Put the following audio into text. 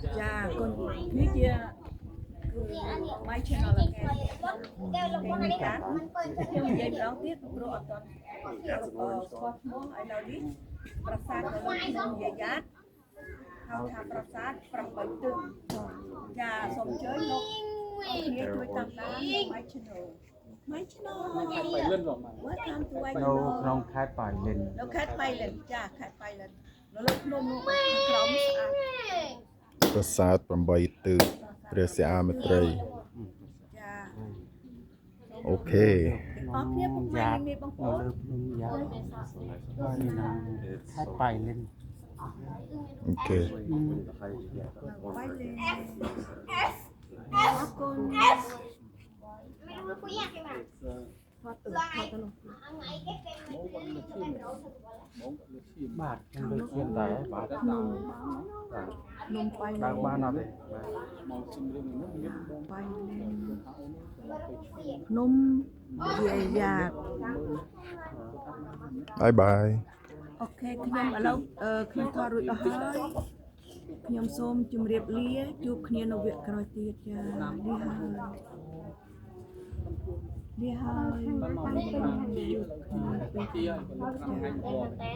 ចាកូននេះជាគឺ my channel again ខ្ញុំនិយាយម្ដងទៀតព្រោះអត់ទាន់ស្គាល់ឈ្មោះឥឡូវនេះប្រាសាទនៅលើភ្នំយាយយ៉ាតហៅថាប្រាសាទ8ទិសចាសូមអញ្ជើញលោកគ្នាជួយតាមដាន my channel, my channel. ប៉ៃលិនបងបាទ Welcome to my នៅ channel. ក្នុងខេត្តប៉ៃលិន នៅខេត្តប៉ៃលិនចាខេត្តប៉ៃលិននៅលើភ្នំនោះខាងក្រោមស្អាត ប្រាសាទ8ទិសព្រះសិអាមេត្រី ចា OK. អស់គ្នាពុកម៉ែមីបងប្អូន នៅលើភ្នំយ៉ាតហើយនៅខេត្តប៉ៃលិន OK. ប៉ៃលិនអរគុណថតទៅថតទៅនោះ បាទខ្ញុំលើឈាមដែរបាទ ភ្នំភ្នំប៉ៃលិន បើកបានអត់ទេបាទ មកជំរាបនោះមានបង ប៉ៃលិនភ្នំយាយយ៉ាត Bye bye. OK ខ្ញុំឥឡូវអឺខ្ញុំថតរួចអស់ហើយខ្ញុំសូមជម្រាបលាជួបគ្នានៅវគ្គក្រោយទៀតចានេះហើយនេះហើយ មកទីហើយក៏ឆ្នាំថ្ងៃមក ចា